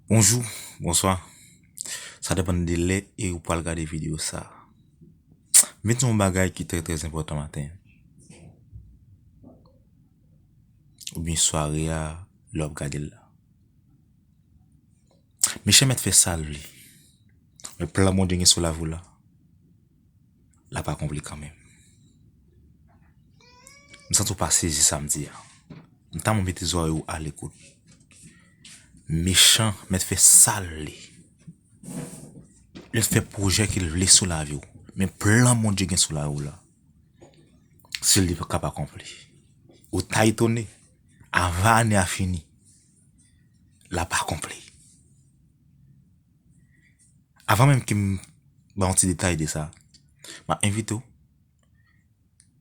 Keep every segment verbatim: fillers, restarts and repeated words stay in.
Bonjou, bonswa. Sa depann de lè e ou pral gade videyo sa. M vin di yon bagay ki trè, trè enpòtan maten. Oubyen sware a, lè w ap gade l la. Mechan mèt fè sa l vle. Men plan Bondye gen sou lavi w la, l ap akonpli kanmenm. M santi w pa sezi sa m di a. M ta renmen w mete zòrèy ou alekout. Mechan mèt fè sa l vle. Li mèt fè pwojè ke l vle sou lavi w. Men plan Bondye gen sou lavi w la, si li p ap akonpli, ou ta etone. Avan ane a fini, l ap akonpli. Avan menm ke m ba yon ti detay de sa, m ap envite w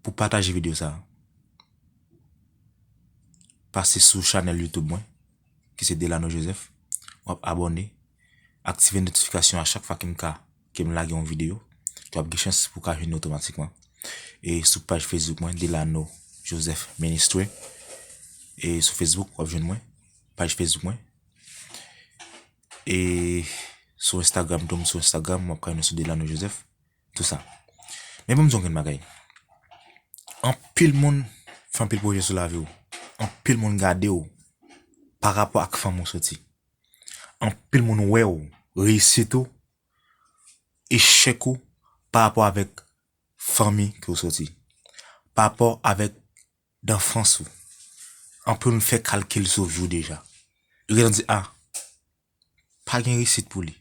pou pataje videyo sa. Pase sou chanèl YouTube mwen, ki se Delano Joseph. W ap abòne, aktive notifikasyon a chak fwa ke m ka, ke m lage yon videyo. W ap gen chans pou w ka jwenn li otomatikman. E sou paj Facebook mwen, Delano Joseph Ministry. E sou Facebook, w ap jwenn mwen. Paj Facebook mwen. E sou Instagram tou, m sou Instagram, w ap ka jwenn sou Delano Joseph. Tou sa. Men ban m di w yon grenn bagay. Anpil moun fè anpil pwojè sou lavi w. Anpil moun gade w pa rapò ak fanmi w soti. Anpil moun wè w, reyisit ou, echèk ou, pa rapò avèk fanmi ke w soti. Pa rapò avèk danfans ou. Anpil moun fè kalkil sou vi w deja. Yo gentan di, a, pa gen reyisit pou li.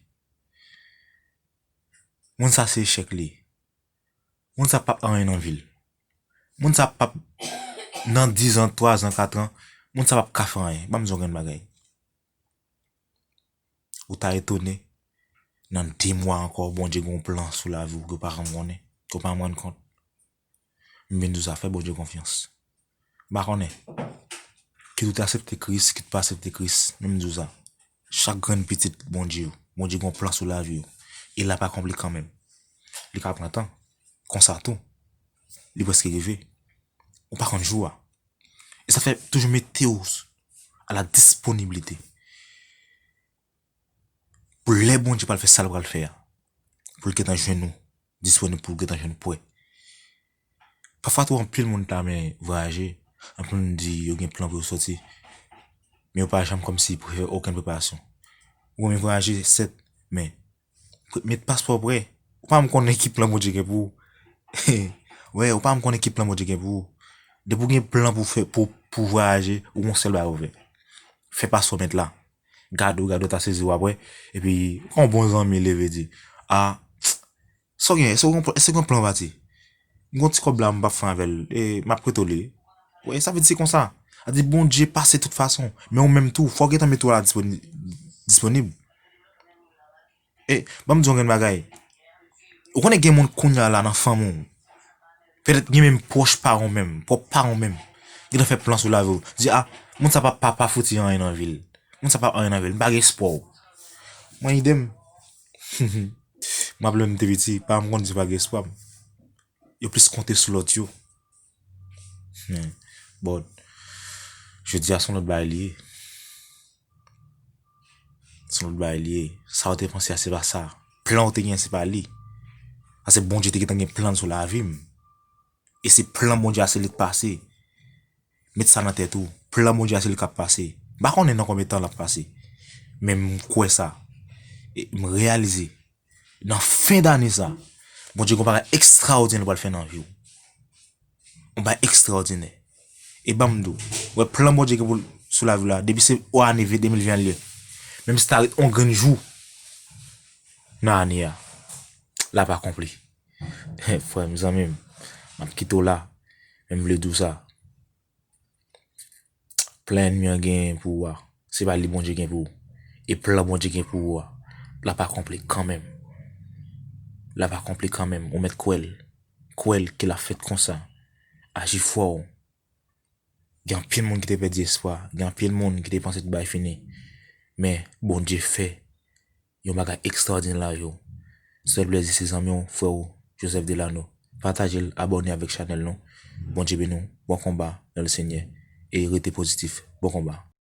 Moun sa se echèk li ye. Moun sa p ap anyen nan vi l. Moun sa p ap, nan diz an, twa zan, kat an, moun sa p ap ka fè anyen. Ban m di w yon grenn bagay. Ou ta etone, nan de mwa ankò, Bondye gen yon plan sou lavi w ke w pa janm konnen, ke w pa janm rann kont. M vin di w sa, fè Bondye konfyans. M pa konnen. Kit ou te aksepte Kris, kit ou pa aksepte Kris, men m di w sa. Chak grenn pitit Bondye yo, Bondye gen yon plan sou lavi yo. E l ap akonpli kanmenm. Li ka pran tan. Konsa tou, li prèske rive. Ou pa konn jou a. E sa fè toujou mete w a la disponibilite. Pou lè Bondye pral fè sa l pral fè a, pou l gentan jwenn ou disponib, pou l gentan jwenn ou prè. Pafwa tou, anpil moun ta renmen vwayaje, anpil moun di yo gen plan pou yo soti, men yo pa janm kòmsi pou fè okenn preparasyon. Ou renmen vwayaje, sèt, men pre-, met paspò w prè. Ou pa menm konnen ki plan Bondye gen pou ou. Wè, ou pa menm konnen ki plan Bondye gen pou ou. Depi w gen plan pou fè, pou, pou vwayaje, ou gon sèl bagay ou fè. Fè paspò w met la. Gade w, gade w ta sezi w apre. Epi, yon bon zanmi leve di, a, sa w gen, èske w gen, èske w gen plan pati? M gon ti kòb la, m p ap fè avè l. E, m ap prete w li. Wè, sa vle di se konsa. A di Bondye pase tout fason. Men ou menm tou, fò w gentan mete w la disponi-, disponib. E, ban m di w yon grenn bagay. Ou konnen gen moun kounye a la nan fanmi w. Petèt gen menm pwòch paran w menm, pwòp paran w menm. Gentan fè plan sou lavi w. Di, a, moun sa pa, pa, pa fouti anyen nan vi l. Moun sa pa anyen nan vi l. M pa gen espwa w. Mwen idem. M ap lè m te piti, pa m konn di pa gen espwa m. Yo plis konte sou lòt yo. Hmm. But, jodi a se yon lòt bagay li ye. Se yon lòt bagay li ye. Sa w te panse a, se pa sa. Plan w te gen, se pa li. Paske Bondye te gentan gen plan sou lavi m. E se plan Bondye a, se li k pase. Met sa nan tèt ou. Plan Bondye a, se li k ap pase. M pa konnen nan konbyen tan l ap pase. Men m kwè sa. E m reyalize. Nan fen dane sa, Bondye gen yon bagay ekstraòdinè l pral fè nan vi w. Yon bagay ekstraòdinè. E ban m di w, wè plan Bondye gen pou l sou lavi w la, depi se o ane ven, de mil ven an l ye. Menm si ta ret yon grenn jou nan ane a, l ap akonpli. Frè m, zanmi m, m ap kite w la, men m vle di w sa. Plan ènmi an genyen pou ou a, se pa li Bondye gen pou ou. E plan Bondye gen pou ou a, l ap akonpli kanmenm. L ap akonpli kanmenm. Ou mèt kwè l. Kwè l ke l ap fèt konsa. Aji fwa w. Gen anpil moun ki te pèdi espwa. Gen anpil moun ki te panse tout bagay fini. Men Bondye fè yon bagay ekstraòdinè nan lavi w. Se te yon plèzi, se zanmi w, frè w, Joseph Delano. Pataje l, abòne avèk chanèl nou. Bondye beni w. Bon konba nan Lesenyè. E rete pozitif. Bon konba.